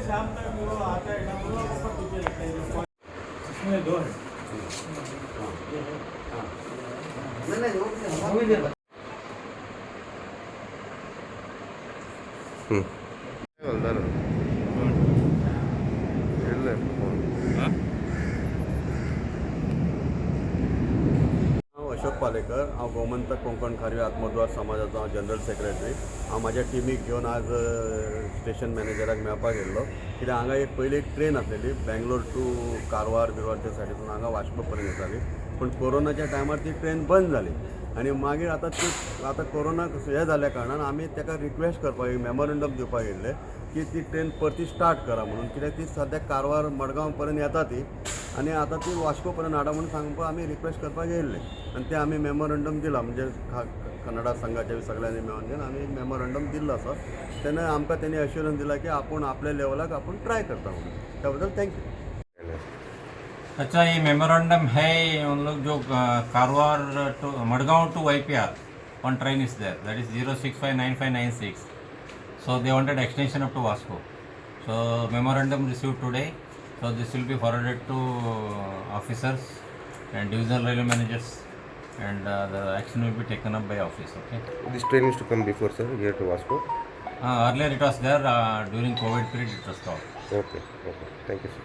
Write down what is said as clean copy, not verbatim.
शाम तक वो आता है, उन लोगों को पीछे लगता है। इसमें दो है। नाही. हवलदार येयल्ले फोन. हांव अशोक पालेकर. हांव गोमंतक कोंकण खारवी आत्मोद्वार समाजाचो हांव जनरल सेक्रेटरी. हांव म्हाज्या टिमीक घेवन आज स्टेशन मॅनेजराक मेळपाक येयल्लो, कित्याक हांगा एक पयली एक ट्रेन आसलेली, बेंगलोर टू कारवार बिरवार त्या सायडीसून हांगा वास्को पर्यंत येताली. पूण कोरोनाच्या टायमार ती ट्रेन बंद जाली आनी मागीर आतां ती आतां कोरोना हें जाल्या कारणान आमी ताका रिक्वेस्ट करपाक, एक मेमोरंडम दिवपाक येयल्ले की ती ट्रेन परती स्टार्ट करा म्हणून. कित्याक ती सद्याक कारवार मडगांव पर्यंत येता ती आनी आतां ती वास्को पर्यंत हाडा म्हणून सांगपाक आमी रिक्वेस्ट करपाक येयल्ले. आनी ते आमी मेमोरंडम दिला, म्हणजे कन्नडा संघाच्या सगळ्यांनी मेळोन घेवन आमी एक मेमोरंडम दिल्लो आसा. तेन्ना आमकां तेणी अश्युरन्स दिला की आपूण आपल्या लेवलाक आपूण ट्राय करता म्हणून. त्या बद्दल thank you. अच्छा, ये मेमोरेंडम है. उन लोग जो Karwar to Madgaon to YPR one train is there, that is 0659596. So they wanted extension up to Vasco. So memorandum received today. So this will be forwarded to officers and divisional railway managers, and the action will be taken up by office. Okay. This train used to come before, sir, here to Vasco. Earlier it was there. During COVID period it was stopped. Okay. Thank you, sir.